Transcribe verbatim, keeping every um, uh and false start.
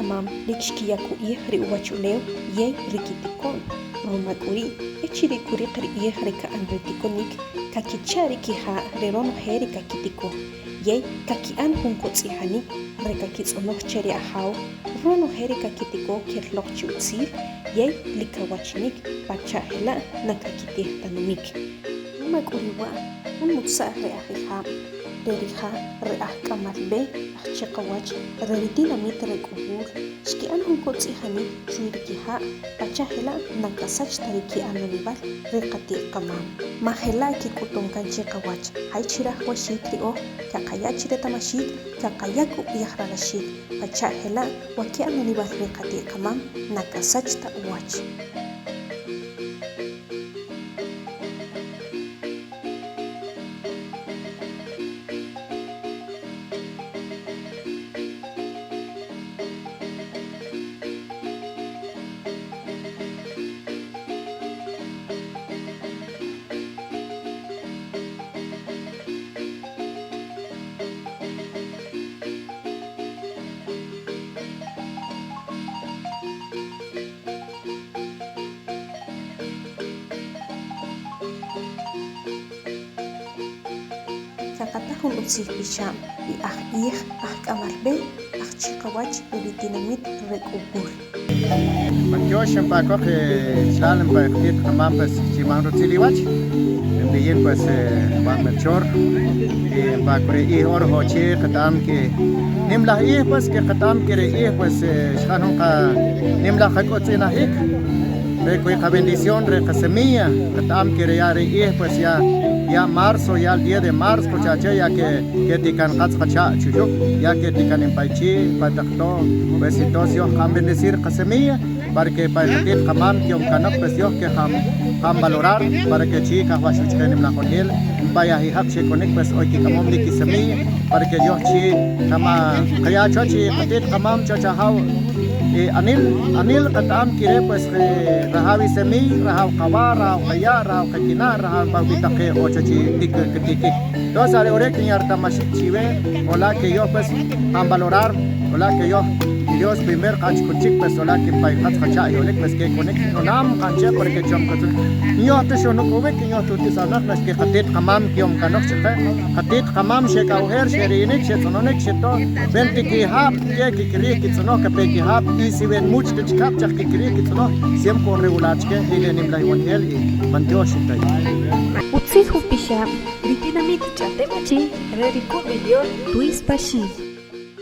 mam lik xkiyak uq'ij ri uwach ulew yey ri kitiko'n. Ruma k'u ri', echiri' kuriq ri q'ij re ka'an ri tikonik, kakicha' ri kija' re ronoje ri kakitiko, yey kaki'an jun kotz'ijanik re kakitz'onoj che ri Ajaw. Ronoje ri kakitiko kel loq chi utzil yey lik kawachinik, pacha' jela' na kakitij ta nunik. Ruma k'u ri' wa', jun nutza'j re ajijab', re rija', re ajk'amal b'e, aj chiqawach, re ri tinamit re k'ub'ul, xki'an jun kotz'ijanik chwi ri kija', pacha' jela' na kasach ta ri ki'ananib'al ri qati't qamam. Ma jela' kik'uton kan chiqawach, jay chi rajawaxik ri'oj kaqaya' chi reta'maxik, kaqayak uq'ij ralaxik, pacha' jela' wa ki'ananib'al ri qati't qamam na kasach ta uwach. Kaqataj jun utzil pixab', ri aj q'ij, aj k'amal b'e, aj chiqawach y ri tinamit re k'ub'ul. Man tyox in pa koq, eh, chalal in pa qati't qamam, pues, chi mam rutzil iwach. In b'i' yin, pues, eh, Juan Melchor. Y in pa k'u ri q'ij ora jo' chi qeta'm ke nimlaj q'ij, pues, ke qeta'm ke ri q'ij, pues, eh, xqa'n jun qa nimlaj qak'utz'inajik. Re k'o qa bendición re qasemilla, qeta'm ke ri ya' ri q'ij, pues, ya, ya marzo, ya el diez de marzo, k'o cha' che, ya ke, ketikan qatz qacha' chuxuk, ya ketikan in pa ichi', pa taq to, pues, entonces yoj qa'an bendecir qasemilla, para que pa qati't qamam ke'om kanoq, pues, yoj keqa'an, qa'an valorar, para que chi kajwaxuch qe nimlaj q'o'nel, pa yajijab' xek'onik, pues, oy kik'amom lik kisemilla, para que yoj chi kama qaya' chuwach ri qati't qamam chuwach Ajaw. Y anil, anil qeta'm kire, pues, eh, rajaw isemiy, rajaw qawa, rajaw qaya', rajaw qakina', rajaw pa ub'i taq e o chuwach ri tik-, kitikik. Entonces, are ore' kinya' reta'maxik chiwe, o la' ke yoj, pues, qa'an valorar, o la' ke yoj, Dios primero qa'an chi jun chik, pues, o la' ke pa qatz qacha' yo'lik, pues, kek'onik junam qa'an che, porque chom katzun. Yoj ta xunuk'uwik, yoj ta utisanaj, pues, ke qati't qamam ke'om kanoq chiqe, qati't qamam xek'aw ojer, xeri'inik, xetz'ononik, xeto, wen ti kijab', ke kikirij kitz'onoj, kape kijab', y si wen much ta chikab' chaj kikirij kitz'onoj, siempre k'o regular chike, y le nimlaj iwonojel, y man tyox xitay. Utzil jun pixab', ri tinamit Ch'a'tem Achi, re ri Kub'il Yol, Luis Paxil.